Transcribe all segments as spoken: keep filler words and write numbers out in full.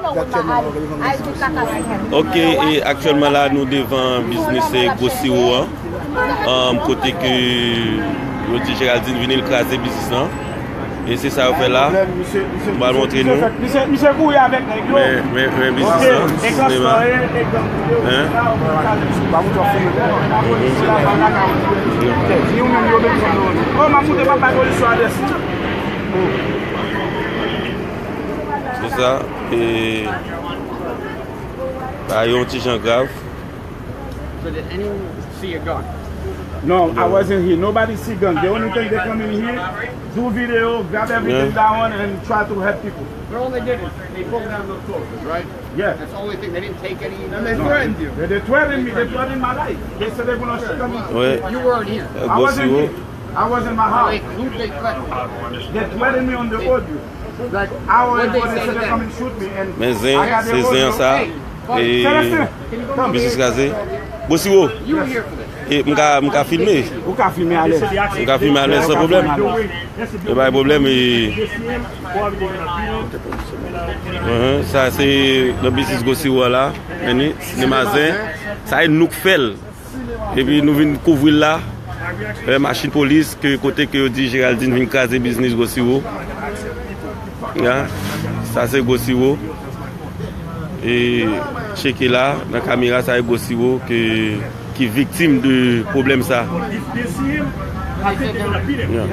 Aktyèlman, nou devan biznis Gwo Siwo. Ok, e aktyèlman la, nou devan biznis, eh, Gwo Siwo an. Anm, kote ke yo di Géraldine vini, l kraze biznis lan. E se sa yo fè la. M pral montre nou. Misye, misye kouri avèk nèg yo. Men, men, men biznis lan, sinema. Hein? Se sa. E, bagay yo yon ti jan grav. So did anyone see a gun? No, I wasn't here. Nobody see gun. The only thing they come in here, do video, grab everything down and try to help people. But all they did is they broke down those clothes, right? Yeah. That's the only thing. They didn't take any. And they threatened you. They, they threatened me. They threatened my life. They said they're gonna shoot me. You weren't here. I wasn't here. I was in my house. Who did they threaten? They threatened me on the audio. Like, I was, they said they're coming to shoot me and I got the audio. Men zen, se zen an sa. E biznis kraze. Gwo Siwo. E m ka, m ka filme. Ou ka filme alèz. M ka filme alèz san pwoblèm. E pa gen pwoblèm. E, sa se nan biznis Gwo Siwo a la. Men ni, sinema zen. Sa e nou k fè l. Epi nou vin kouvri l la. E machin polis ke kote ke yo di Géraldine vin kraze biznis Gwo Siwo. Ya, sa se Gwo Siwo. E tcheke la, nan kamera, sa e Gwo Siwo ke, ki viktim de pwoblèm sa. Ya. Ya.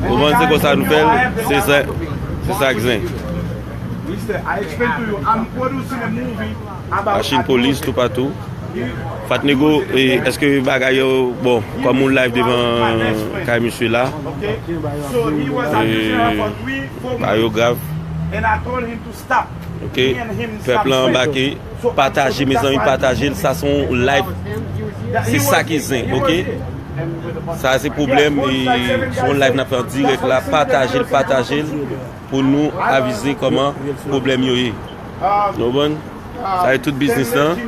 Ou konprann se konsa nou fè l, se sa, se sa k zen. Machin polis toupatou. Fatnego, e, èske bagay yo, bon, kòm ou live devan kay misye la, e, bagay yo grav. Ok, pèp lan anbake, pataje, mezanmi, pataje l, sa se yon live, se sa ki zen, ok? Sa se pwoblèm, e, se yon live n ap fè an dirèk la, pataje l, pataje l, pou nou avize kòman pwoblèm yo ye. Nou konprann? Sa se tout biznis lan.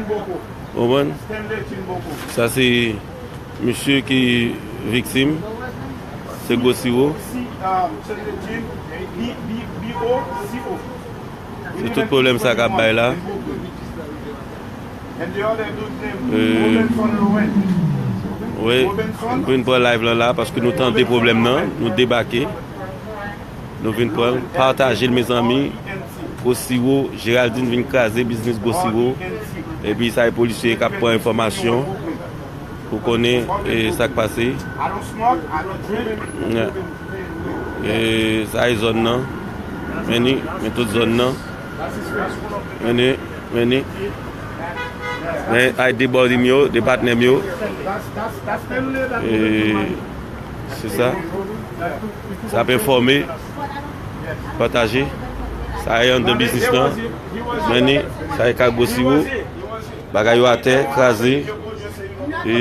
Ou konprann? Sa se misye ki viktim. Se Gwo Siwo. Se tout pwoblèm sa k ap bay la. E, wi, m vin pran live lan la paske nou tande pwoblèm nan, nou debake. Nou vin pran l, pataje l, mezanmi. Gwo Siwo, Géraldine vin kraze biznis Gwo Siwo. Epi sa e polisye k ap pran enfòmasyon pou konnen, e, sa k pase. E, sa e zòn nan. Men ni, men tout zòn nan. Men ni, men ni. Men ay de bòdi m yo, de patnè m yo. E, se sa. Sa ap enfòme, pataje. Sa e anndan biznis lan. Men ni, sa e kay Gwo Siwo. Bagay yo atè, kraze. E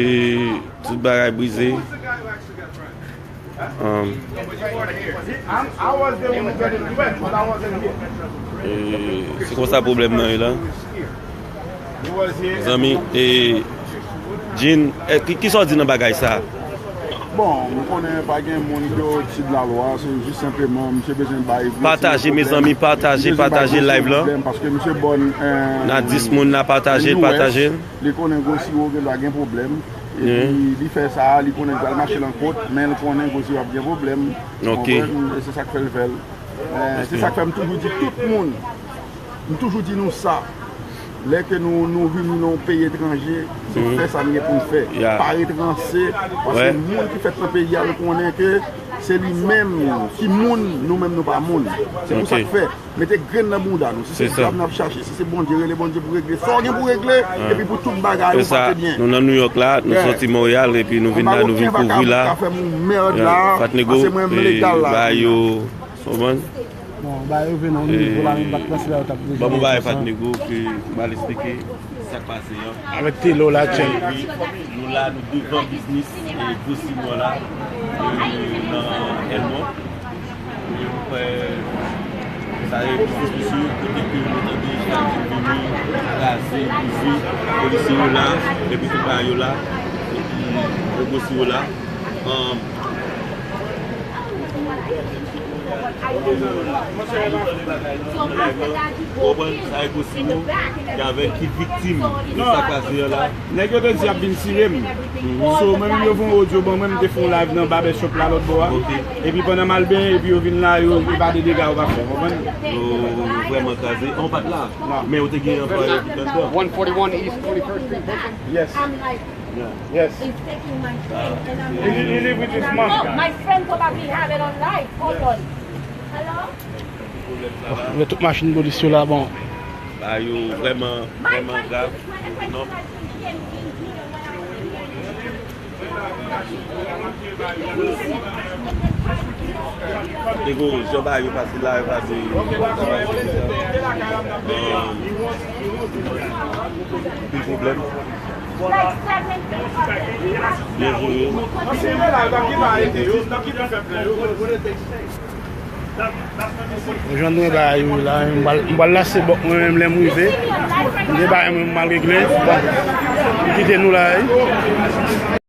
tout bagay brize. Um, e se konsa pwoblèm nan ye la. Zanmi, e, Jean, e, ki, kisa w di nan bagay sa? Bon, m konnen pa gen moun ki otid lalwa, se jis senpleman misye bezwen bay vre. Pataje, mezanmi, pataje, pataje live lan. Paske misye bòn, e, nan dis moun la, pataje l, pataje l. Li konnen Gwo Siwo gen dwa gen pwoblèm. Epi li fè sa, li konnen l pral mache nan kot, men l konnen Gwo Siwo ap gen pwoblèm. Ok. Konprann? E se sa k fè l fè l. Men se sa k fè m toujou di tout moun, m toujou di nou sa. Lè ke nou, nou vini nan yon peyi etranje, se fè sa n gen pou n fè. Pa ret ranse, paske moun ki fèt nan peyi a, nou konnen ke se li menm ki moun, nou menm nou pa moun. Se pou sa k fè. Mete grenn nan bounda nou. Si se djòb n ap chache, si se Bondye, rele Bondye pou regle sa w gen pou regle, epi pou tout bagay ou pase byen. Nou nan Nouyòk la, nou soti Monreyal, epi nou vin la, nou vin kouvri la. Fatnego, e, ba yo, w konprann? Bon, ba yo vin nan nivo la, men m pa t panse ba yo t ap deja. Ban m bay Fatnego, ke m al esplike sa k pase an. Avèk Telo la, tchèl. Nou la, nou devan biznis, e, Gwo Siwo la, e, nan Èlmò. E, sa e biznis misye, kote ke nou tande chak jou vini, kraze, brize, polisye yo la, epi tout bagay yo la, epi Gwo Siwo la. An, Konprann sa e gwo siwo ki avèk ki viktim de sa k pase an la. Nèg yo te di y ap vin tire m. So, mwen menm yo fè yon odyo ban mwen, m te fè yon live nan barbershop la lòt bò a. Epi pandan m al benyen, epi yo vin la, yo evade dega yo pa fè, konprann? Yo vrèman kraze. An, w pa t la. Men ou te gen anplwaye ki t anndan. One forty-one East twenty-first Street, Brooklyn? Yes. Yes. He, he live with his mom. No, my friend probably have it on live. Hold on. Hello? Bon, men tout machin polis yo la, bon. Ba yo vrèman, vrèman grav. Non. Ego, jan ba yo pase la, yo pase. Anpil pwoblèm. Byen jere. Jan nou wè bagay yo la, m pral, m pral lase bòk mwen menm lè m rive. M gen bagay mwen m al regle. Bon, m kite nou la, wi.